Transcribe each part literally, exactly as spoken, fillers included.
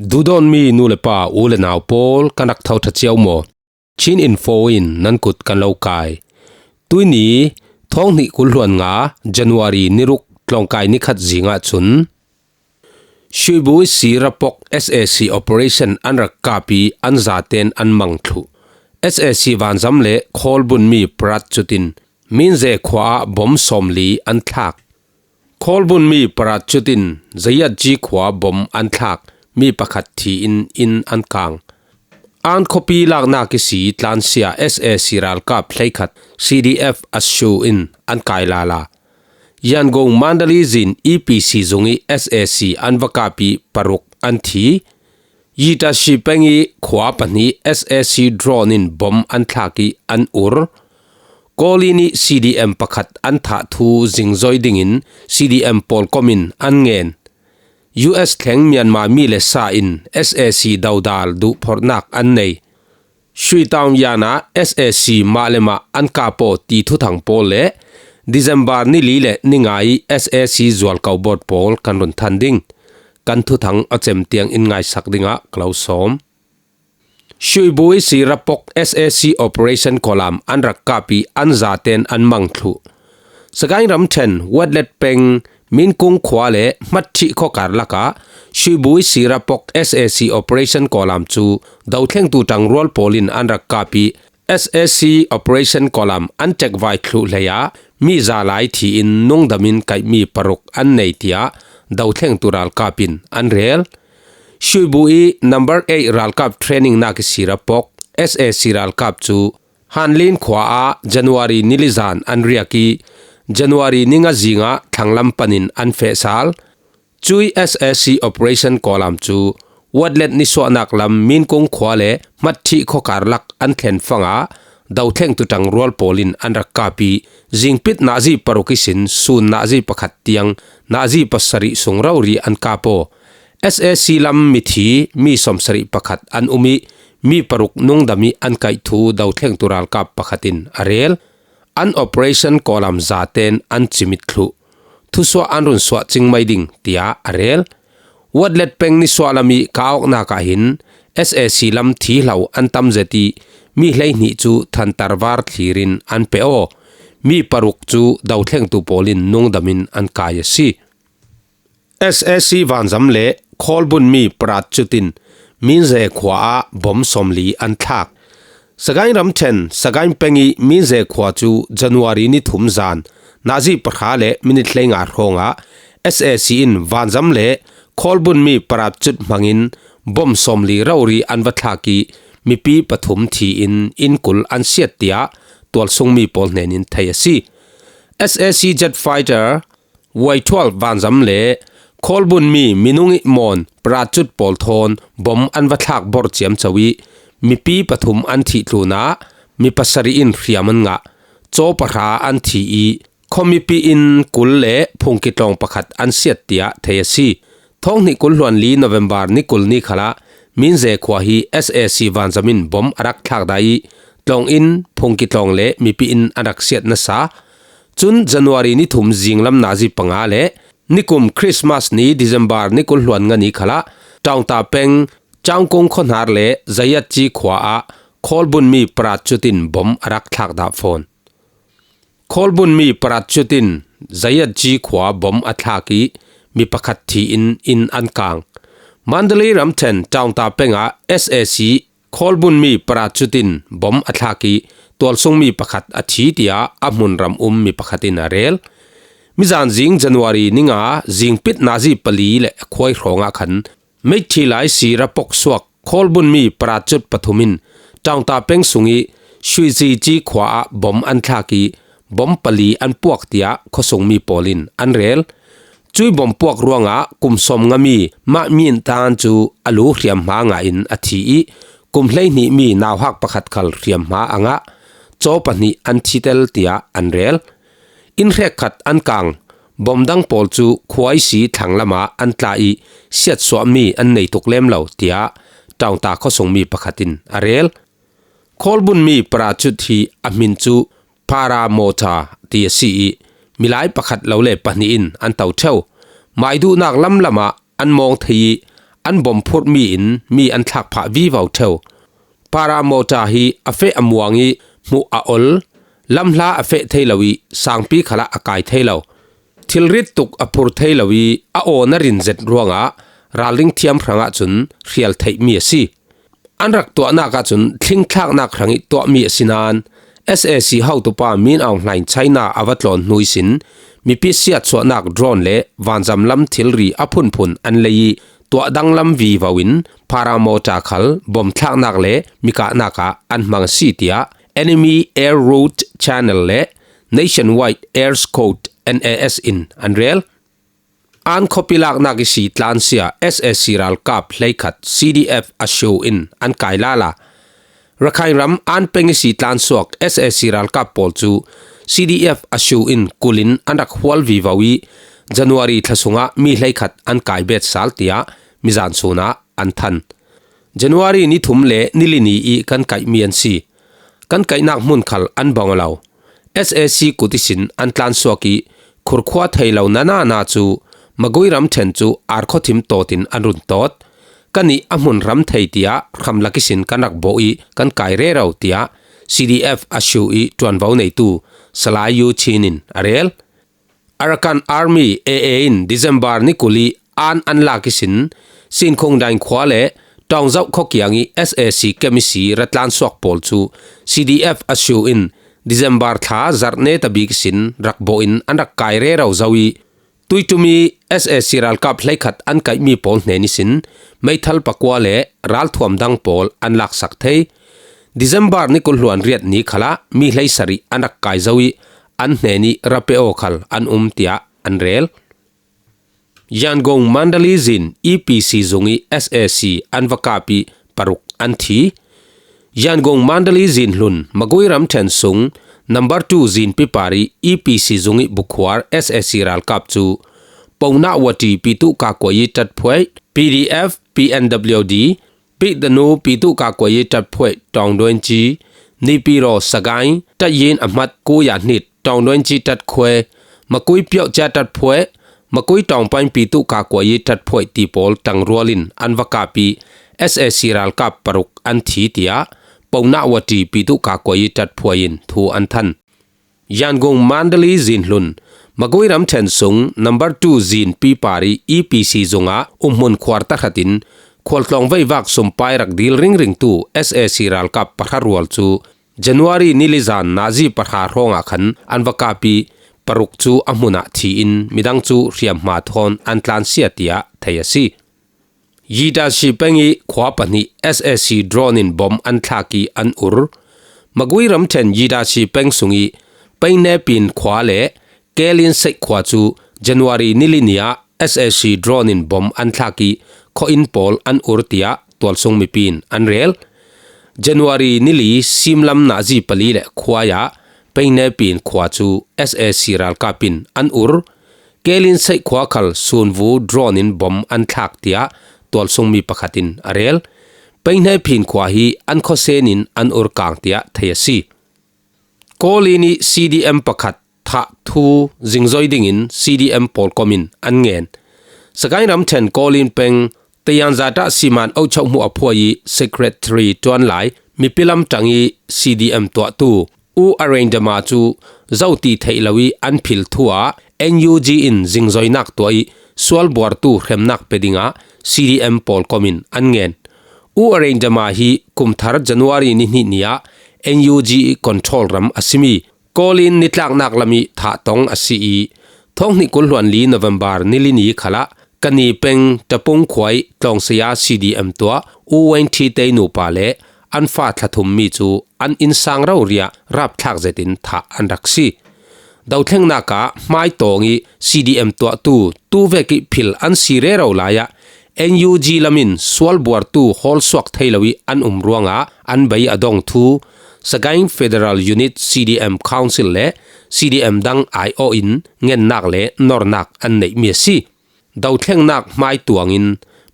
Duhdawtmi nu le pa, u le nau pawl, kan rak tho ṭha cio maw? Chin Info in nan kut kan lo kai. Tuini, thawng hnih kul hluan nga, January ni ruk, tlawngkai ni khat zingah cun Shwebo Sirapok S A C operation an rak kap i an zaten an mang thluh. S A C vanzam le Khawl bunmi Paratchut in Minze khua ah bom sawmli an thlak. Khawl bunmi Paratchut in Zayatji khua bom an thlak, mi pakhat thi in inn an kang. An khuapi laknak ihsi tlansia S A C ralkap hleikhat C D F Ashu in an kai lala. Yangon Mandalay zin E P C zung i S A C an va kap i paruk an thi. Yitashi peng i khua pahnih S A C drone in bom an thlak i an ur. Kawlin i C D M pakhat an thah thu zingzoi dingin C D M pawlkom in an ngen. U S thleng Myanmar mi le sa in S A C dodal duhphorhnak an nei. Shwetaung yan ah S A C mah le mah an kap aw ti thuthang pawl le December ni li le ni nga i S A C zualko bawt pawl kan run than ding. Kan thuthang a cem tiang in ngaisak dingah ka lo sawm. Shwebo Sirapok S A C operation kawlam an rak kap i an zaten an mang thluh. Sagaing ramṭhen Watlet peng Minkung khua le Hmatthih khuakar lakah Shwebo Sirapok S A C operation kawlam cu dothlengtu ṭangrual pawl in an rak kap i S A C operation kawlam an ṭekvai thluh hleiah mi za lai thi in nungdam in kaihmi paruk an nei, tiah dothlengtu ralkap in an rel. Shwebo i number eight ralkap training nak i Sirapok S A C ralkap cu Hanlin khua ah January ni li zan an riak i January ni nga zingah thlanglam panin an feh sal. Cui S A C operation kawlam cu Watlet nisuahnak lam Minkung khua le Hmatthih khuakar lak an thlen fangah dothlengtu ṭangrual pawl in an rak kap i zingpit nazi paruk ihsin sun nazi pakhat tiang nazi pasarih sung rori an kap aw. S A C lam mithi mi sawmsarih pakhat an um i mi paruk nungdam i an kaih thu dothlengtu ralkap pakhat in a rel. An operation kawlam zaten an cimit thluh. Thusuah an run suah cing mai ding, tiah a rel. Watlet peng nisuah lam i ka awknak ah hin S A C lam thi hlo an tam zet i mi hleihnih cu thantar var thlir in an pe aw. Mi paruk cu dothlengtu pawl in nungdam in an kai a si. S A C vanzam le Khawl bunmi Paratchut in Minze khua ah bom sawmli an thlak. Sagaing ramṭhen Sagaing peng i Minze khua cu January ni thum zan nazi pahra le minit hleinga hrawngah S A C in vanzam le Khawl bunmi Paratchut hmangin bom sawmli rori an va thlak i mipi pathum thi in inn kul an siat, tiah tualsungmi pawl hnen in thei a si. S A C jet fighter Y twelve vanzam le Khawl bunmi minung i mawn Paratchut pawl thawn bom an va thlak bor ciamco i mipi pathum an thih tlunah mi pasarih in hriam an ngah. Caw pahra an thi i khuamipi inn kul le phungki tlawng pakhat an siat, tiah thei a si. Thawng hnih kul hluan li November ni kul ni khalah Minze khua hi S A C vanzam in bom a rak thlak dah i tlawng inn, phungki tlawng le mipi inn a rak siat nasa. Cun January ni thum zinglam nazi panga le nikum Christmas ni December ni kul hluan nga ni khalah Ṭaungta peng Changkung khuahnar le Zayatji khua ah Khawl bunmi Paratchut in bom a rak thlak dah fawn. Khawl bunmi Paratchut in Zayatji khua bom a thlak i mi pakhat thi in inn an kang. Mandalay ramṭhen Ṭaungta peng ah S A C Khawl bunmi Paratchut in bom a thlak i tualsungmi pakhat a thi, tiah a hmunram um mi pakhat in a rel. Mizan zing January ni nga zingpit nazi pali le a khuai hrawngah khan Meithilai Sirapok suak Khawl bunmi Paratchut pathum in Ṭaungta peng sung i Shuiziji khua ah bom an thlak i bom pali an puak, tiah khuasungmi pawl in an rel. Cui bom puak ruangah kum sawm ngami mah Min Tan cu a lu hriamhma ngah in a thi i kum hleihnih mi nauhak pakhat khal hriamhma a ngah. Caw pahnih an thi tel, tiah an rel. Inn hrekkhat an kang. Bom dang pawl cu khua ihsi thlanglam ah an tla i siatsuahmi an nei tuk lem lo, tiah Ṭaungta khuasungmi pakhat in a rel. Khawl bunmi Paratchut hi a hmin cu Paramota ti a si i milai pakhat lo le pahnih in an to ṭheu. Maiduhnak lamlam ah an mawng thei i an bom phurh mi in mi an thlak phah vivo theu. Paramotor hi a feh a muang ih hmuh a ol, lamhla a feh thei lo ih sangpi khalah a kai thei lo. Thilrit tuk a phur thei lo ih a aw na rin zet ruangah ralring thiam hrangah cun hrial theihmi a si. An rak tuahnak ahcun thlingthlaknak hrangih tuahmi a si nain S A C hotupa Min Aung Hlaing China a va tlawn hnu ihsin mipi siatsuahnak drone le vanzam lam thilri a phunphun an lei ih tuah danglam vivo in paramotor khal bom thlaknak le mikahnak ah an hmang a si, tiah Enemy Air Route Channel le Nationwide Air Scout, N A S, in an rel. An khuapi laknak ihsi tlansia S A C ralkap hleikhat C D F Ashoo in an kai lala. Rakhine ram An peng ihsi tlansuak S A C ralkap pawl cu C D F Ashoo in kulin an rak hual vivo ih January thla sungah mi hleikhat an kai bet sal, tiah mizan sun ah an than. January ni thum le ni li ni ih kan kaihmi an si. Kan kaihnak hmun khal an bang aw lo. S A C kut ihsin an tlansuak ih khurkhua thei lo nana na cu Magui ramṭhen cu Arkhaw thim tawtin an run tawt. Kannih a hmun ram thei tiah hramlak ihsin kan rak bawh ih kan kai rero, tiah C D F Ashoo ih ṭuanvo neitu Salai U Chin in a rel. Arakan Army, A A, in December ni kul ih An an lak ihsin Sinkhung Dain khua le Ṭawngzauh khuakiang ih S A C kem ihsi ra tlansuak pawl cu C D F Ashoo in December thla zarh netabik ihsin rak bawh in an rak kai rero zo ih tuiṭum ih S A C ralkap hleikhat an kaihmi pawl hnen ihsin meithal pakua le ralthuam dang pawl an laksak thei. December ni kul hluan riat ni khalah mi hleisarih an rak kai zo ih an hnen ih ra pe aw khal an um, tiah an rel. Yangon Mandalay zin E P C zung ih S A C an va kap ih paruk an thi. Yangon Mandalay zin hlun Magui ramṭhen sung number two zinpi par ih E P C zung ih bukhuar S A C ralkap cu Pongna Wati Pitu Kakuai ih ṭatphuai P D F P N W D, Pihdanu Pitu Kakuai ih ṭatphuai Tawngduanci, Nipiro Sagai, Ṭatyin Ahmat Kuya Hnit Tawngduanci ṭatkhuai, Makui Piohcia ṭatphuai, Makui Tawngpain Pitu Kakuai ih ṭatphuai ti pawl ṭangrual in an va kap ih S A C ralkap paruk an thi, tiah Pongna Wati Pitu Kakuai ih ṭatphuai in thu an than. Yangon Mandalay zin hlun Magui ramṭhen sung number two zinpi par ih E P C zungah umhmun khuar tahratin khualtlawng veivak sumpai rak dil ringringtu S A C ralkap pahra rual cu January ni li zan nazi pahra hrawngah khan an va kap ih paruk cu a hmun ah thi in midang cu hriamhma thawn an tlansia, tiah thei a si. Yidashi peng ih khua pahnih S A C drone in bom an thlak ih an ur. Magui ramṭhen Yidashi peng sung ih Penghnepin khua le Kelin Seih khua cu January ni li ni ah S A C drone in bom an thlak ih khuainn pawl an ur, tiah tualsung mipi in an rel. January ni li simlam nazi pali le khuai ah Penghnepin khua cu S A C ralkap in an ur. Kelin Seih khua khal sunvu drone in bom an thlak, tiah tualsungmi pakhat in a rel. Penghnepin khua hi an khuasen in an ur kang, tiah thei a si. Kawlin ih C D M pakhat thah thu zingzoi dingin C D M pawlkom in an ngen. Sagaing ramṭhen Kawlin peng Tayanzata Siman Auchok hmuh a phuai ih Secretary ṭuan lai mipi lamṭang ih C D M tuahtu U Arendama cu zo ti theih lo ih an phil thu ah N U G in zingzoinak tuah ih sual buartu hremnak pe dingah C D M pawlkom in an ngen. U Arendama hi kumthar January ni hnih ni ah N U G ih control ram a simi Kawlin nitlaknak lam ih thah tong a si ih, thawng hnih kul hluan li November ni li ni khalah Kani peng Ṭapung khua ih tlawngsaya C D M tuah U Wayne Thi Tei nupa le an fa thla thum mi cu an innsang rori ah rapthlak zetin thah an rak si. Dothlengnak ah hmaitawng ih C D M tuahtu tuvek ih phil an si rero lai ah N U G lam in sual buartu hawlsuak thei lo ih an um ruangah an bei a dong thu Sagaing Federal Unit C D M Council le C D M dang aiawh in ngennak le nornak an neihmi a si. Dothlengnak hmaituang in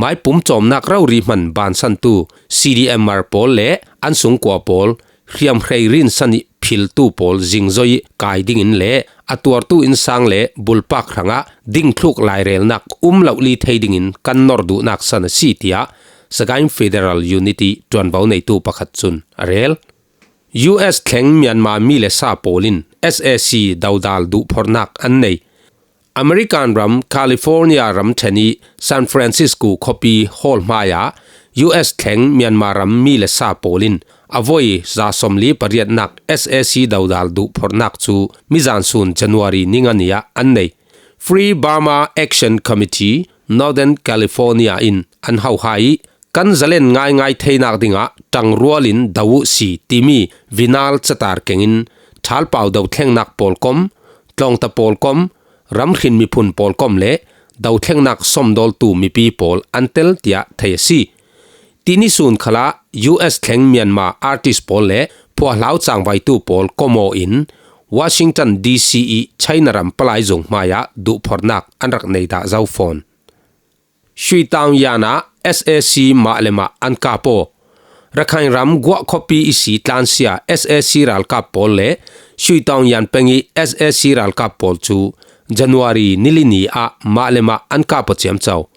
maipum cawmnak rori hman bansantu C D M R pawl le an sungkua pawl hriamhrei rinsan ih philtu pawl zingzoi ih kai dingin le a tuartu innsang le bulpak hrangah dingthluk lairelnak um lohli thei dingin kan nor duhnak san a si, tiah Sagaing Federal Unity ṭuanvo neitu pakhat cun a rel. U S thleng Myanmar mi le sa pawl in S A C dodal duhphorhnak an nei. American ram California ramṭhen ih San Francisco khuapi hall hmaiah U S thleng Myanmar ram mi le sa pawl in a voi za sawmli pariatnak S A C dodal duhphorhnak cu mizan sun January ni nga ni ah an nei. Free Burma Action Committee Northern California in an hohai ih kan zalen ngaingai theinak dingah ṭangrual in do uh si timi vinyl catar kengin ṭhalpau dothlengnak pawl kom, tlawngta pawl kom, ramhrin miphun pawl kom le dothlengnak sawmdawltu mipi pawl an tel tiah thei a si. Tini sun khalah U S thleng Myanmar artist pawl le phuahlau cangvaitu pawl kom aw in Washington D C ih China ram palai zung hmaiah duhphorhnak an rak nei dah zo fawn. Shuitang Yan ah S A C mah le mah an kap aw. Rakhine ram Guah khuapi ihsi tlansia S A C ralkap pawl le Shuitang Yan peng ih S A C ralkap pawl cu January ni li ni ah mah le mah an kap aw ciamco.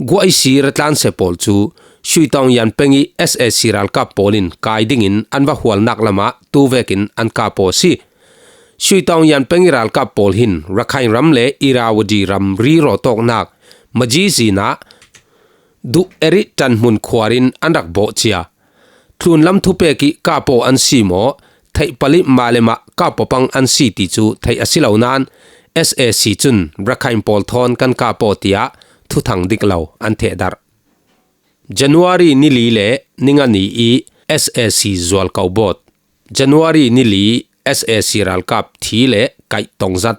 Guah ihsi ratlansia pawl cu Shuitang Yan peng ih S A C ralkap pawl in kai dingin an va hualnak lamah tu vekin an kap aw a si. Shuitawng Yan peng ih ralkap pawl hin Rakhine ram le Irrawaddy ram ri rawtawknak Maji zin ah Duh Erih ṭanhmun khuar in an rak bawh cia. Thlunlam thupek ih kap aw an si maw, theih palih mah le mah kap aw pang an si ti cu theih a si lo nain S A C cun Rakhine pawl thawn kan kap aw tiah thuthang dik lo an thehdarh. January ni li le ni nga ni ih S A C zualko bawt. January ni li S A C ralkap thi le kaih tongzat.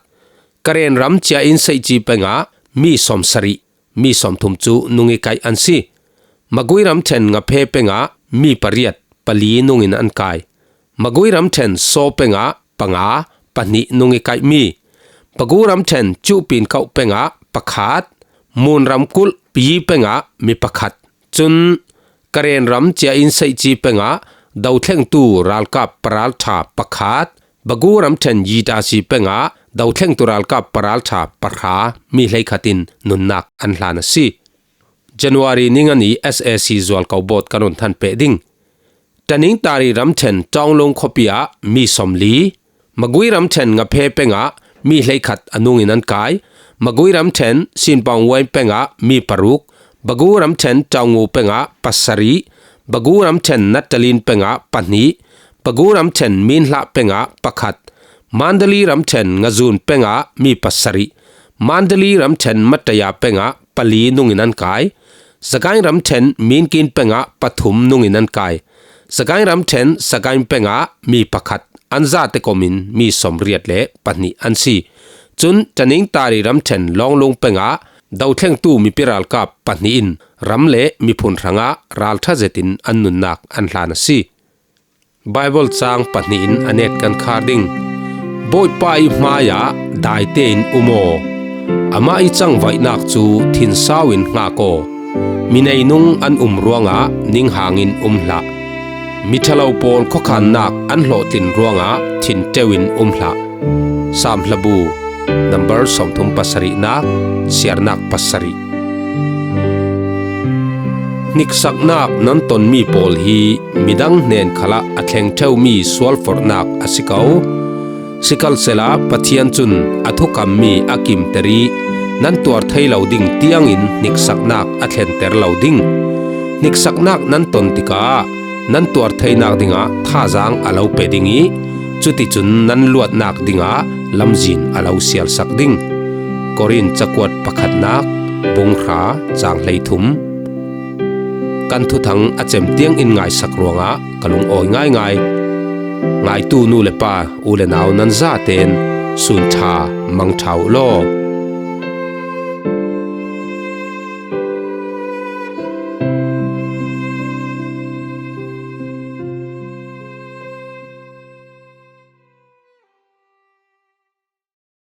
Karen ram cia in seihci pengah mi sawmsarih, mi sawmthum cu nung ih kaih an si. Magui ramṭhen Ngaphe pengah mi pariat, pali nungin an kai. Magui ramṭhen Saw pengah panga, pahnih nung ih kaihmi. Pagu ramṭhen Cuhpin Kauh pengah pakhat, Mun ramkulh Pi pengah mi pakhat. Cun Karen ram cia in seihci pengah dothlengtu ralkap paralṭha pakhat, Bagu ramṭhen Yitasi pengah dothlengtu ralkap paralṭha pahra, mi hleikhat in nunnak an hlan a si. January ni nga ni S A C zualko bawt kan run than peh ding. Taningtari ramṭhen Tawnglung khuapi ah mi sawmli, Magui ramṭhen Ngaphe pengah mi hleikhat a nungin an kai. Magui ramṭhen Sinpawng Wain pengah mi paruk, Bagu ramṭhen Tawngu pengah pasarih, Bagu ramṭhen Nattalin pengah pahnih, Bagu ramṭhen Minhlah pengah pakhat, Mandali ramṭhen Ngazun pengah mi pasarih, Mandali ramṭhen Mataya pengah pali nungin an kai. Sagaing ramṭhen Minkin pengah pathum nungin an kai. Sagaing ramṭhen Sagaing pengah mi pakhat, an zate komin mi sawmriat le pahnih an si. Cun Taningtari ramṭhen Lawnglung pengah dothlengtu mipi ralkap pahnih in ram le miphun hrangah ralṭha zetin an nunnak an hlan a si. Baibal cang pahnih in a net kan khar ding. Bawipa ih hmaiah daite in um aw. Amah ih cangvaihnak cu thinsau in hngak aw. Mineinung an um ruangah ninghang in um hlah. Miṭhalo pawl khuakhannak an hlawhtlin ruangah thinṭeu in um hlah. Saam hlabu, number sawmthum pasarihnak, siarnak pasarih. Hniksaknak nan tonmi pawl hi midang hnen khalah a thleng ṭheumi sualforhnak a si ko. Sikhalsehla Pathian cun a thukammi a kimter ih nan tuar thei lo ding tiangin hniksaknak a thlenter lo ding. Hniksaknak nan ton tikah nan tuar theinak dingah thazaang a lo pe ding ih cuticun nan luatnak dingah lamzin a lo sialsak ding. Korin cakuat pakhatnak, bung hra, cang hleithum. Kan thuthang a cem tiangin ngaisak ruangah ka lungawi ngaingai. Ngaitu nu le pa, u le nau nan zaten sun ṭha mang ṭha uh law.